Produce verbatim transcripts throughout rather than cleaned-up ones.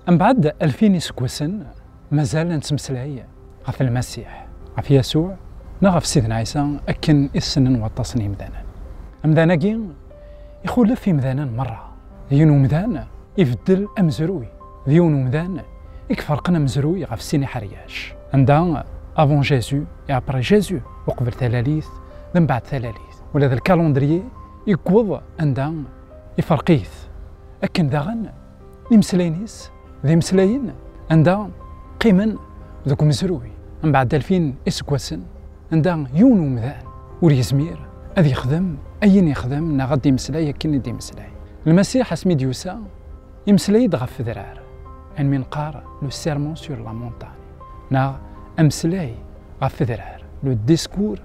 Mbeɛd alfin iseggasen, mazal nettmeslay ɣef Lmasiḥ, ɣef Yasuɛ, neɣ ɣef Sidna Ɛisa akken i t-ssnen waṭas n yimdanen. Amdan-agi ixulef imdanen merra. D yiwen umdan ibeddel amezruy, d yiwen umdan i iferqen amezruy ɣef sin iḥeryac, anda avant Jésus et après Jésus, uqbel talalit d mbeɛd talalit. Ula d lkalendriye yewweḍ anda iferq-it. Akken daɣen imeslayen-is d imeslayen anda qqimen deg umezruy mbeɛd alfin iseggasen, anda yiwen umdan ur yezmir ad yexdem ayen yexdem neɣ ad d-imeslay akken i d-imeslay. Lmasiḥ asmi d-yusa, imeslay-d ɣef wedrar, ayen mi neqqar le sermon sur la montagne, neɣ ameslay ɣef wedrar, le discours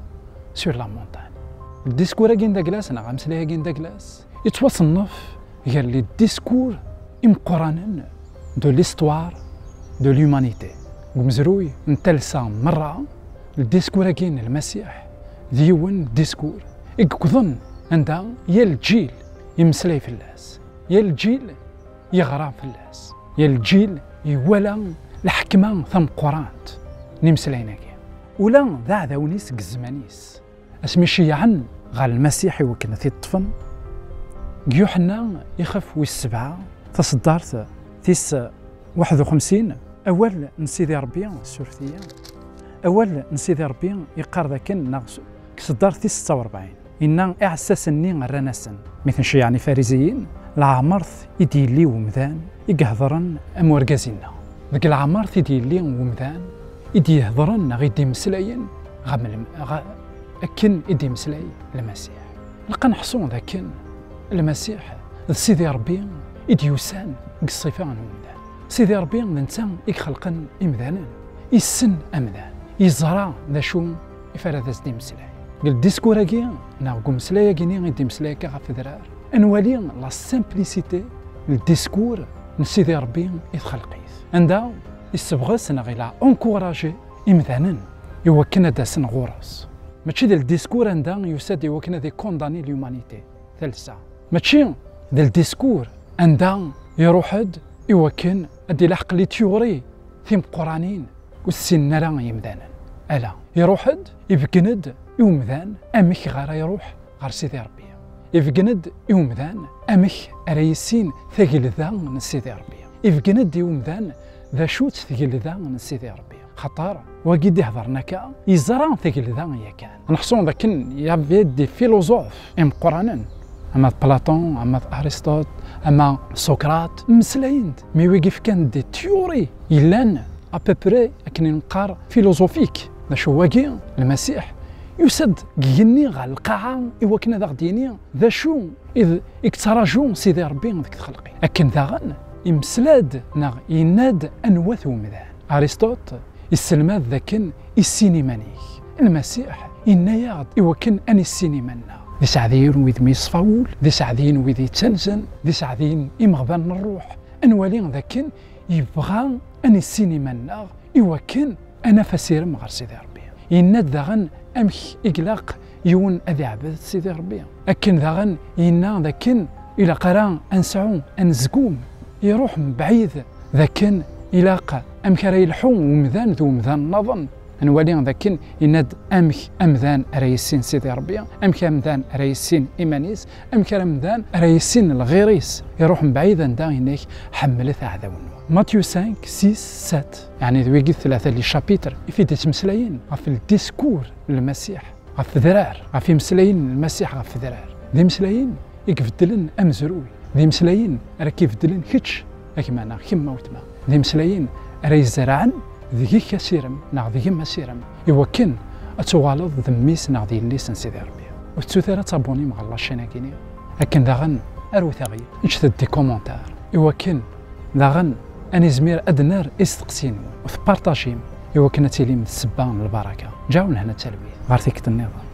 sur la montagne. Ldiskur-agi n Daglas neɣ ameslay-agi n Daglas yettwaṣennef gar les discours imeqqranen de l'histoire de l'humanité. Deg umezruy n talsa merra, ldiskur-agi n Lmasiḥ d yiwen diskur i yewwḍen anda yal lǧil imeslay fell-as, yal lǧil yeɣra fell-as, yal lǧil iwala lḥekma tameqqrant n imeslayen-agi. Ula d aɛdawen-is deg zzman-is, asmi ceyyɛen ɣer Lmasiḥ i wakken ad t-id-ṭṭfen, deg Yuḥenna ixef wis sebɛa, taṣeddart tis waḥed u xemsin, awal n Sidi Ṛebbi, suref-iyi, awal n Sidi Ṛebbi yeqqar dakken, neɣ s-, deg tṣeddart tis setta u rebɛin, inna: "Iɛessasen-nni rran-asen", mi ten-ceyyɛen Ifariziyen, "Leɛmert i d-yelli wemdan i ihedṛen am urgaz-inna." Deg leɛmert i d-yelli wemdan i d-ihedṛen neɣ i d-imeslayen ɣer lem-, ɣer, akken i d-imeslay Lmasiḥ. Ilaq ad neḥṣu d akken Lmasiḥ d Sidi Ṛebbi i d-yusan deg ṣṣifa n umdan. Sidi Ṛebbi d netta i ixelqen imdanen, issen amdan, yeẓra d acu i f ara d as-d-imeslay. Deg ldiskur-agi neɣ deg umeslay-agi-ni i d-imeslay akka ɣef udrar, ad nwali la simplicité n ldiskur n Sidi Ṛebbi i txelqit, anda issebɣes neɣ ila encouragé imdanen i wakken ad d-asen ɣur-s. Mačči d ldiskur anda yusa-d i wakken ad ikondani l'humanité, talsa. Mačči d ldiskur anda iruḥ-d i wakken ad d-ilaḥeq les théories timeqqranin ur ssinen ara yimdanen. Ala, iruḥ-d, ibeggen-d i umdan amek ara iruḥ ɣer Sidi Ṛebbi. Ibeggen-d i umdan amek ara yissin tagelda n Sidi Ṛebbi. Ibeggen-d i umdan d acu-tt tgelda n Sidi Ṛebbi. Xaṭer wagi d-ihedṛen akka, yeẓra tagelda yakan. Neḥṣu d akken y avait des philosophes imeqqranen, ama d Platon, ama d Aristote, ama Socrate, mmeslayen-d, mi wigi fkan des théories yellan à peu près akken i neqqar philosophiques. D acu wagi? Lmasiḥ yusa-d deg igenni ɣer lqaɛa i wakken ad aɣ-d-yini d acu i d, i yettraǧu Sidi Ṛebbi deg txelqit. Akken daɣen, imesla-d neɣ yenna-d anwa-t umdan. Aristote yesselmad d akken issin iman-ik. Lmasiḥ yenna-yaɣ-d i wakken ad nissin iman-nneɣ. D iseɛdiyen wid mi yeṣfa wul, d iseɛdiyen wid yettanzen, d iseɛdiyen imeɣban n ṛṛuḥ. Ad nwali d akken yebɣa ad nissin iman-nneɣ i wakken ad naf asirem ɣer Sidi Ṛebbi. Yenna-d daɣen amek i ilaq yiwen ad iɛbed Sidi Ṛebbi. Akken daɣen yenna d akken ilaq ara ad nesɛu anezgum iruḥ mebɛid, d akken ilaq amek ara yelḥu umdan d umdan nniḍen. Ad nwali d akken yenna-d amek amdan ara yissin Sidi Ṛebbi, amek amdan ara yissin iman-is, amek ara amdan ara yissin lɣir-is. Iruḥ mebɛid anda yenna-k: "Ḥemmlet aɛdaw-nwen." Matthieu cinq, six, sept, yeɛni d wigi tlata les chapitres i t-id-ittmeslayen ɣef ldiskur n Lmasiḥ ɣef udrar, ɣef imeslayen n Lmasiḥ ɣef udrar. D imeslayen i ibeddlen amezruy, d imeslayen ara k-ibeddlen kečč a gma neɣ kemm a weltma. D imeslayen ara izerɛen deg-k asirem neɣ deg-m asirem, i wakken ad tuɣaleḍ d mmi-s neɣ d yelli-s n Sidi Ṛebbi. Ur tettut ara ad tabunim ɣer la chaîne-agi-ni, akken daɣen arut-aɣ-d, ǧǧet-d des commentaires, i wakken daɣen ad nizmir ad d-nerr isteqsiyen-nwen, u tpartajim i wakken ad tilim d ssebba n lbaraka. Ǧaw lehna d talwit ɣer tikkelt nniḍen.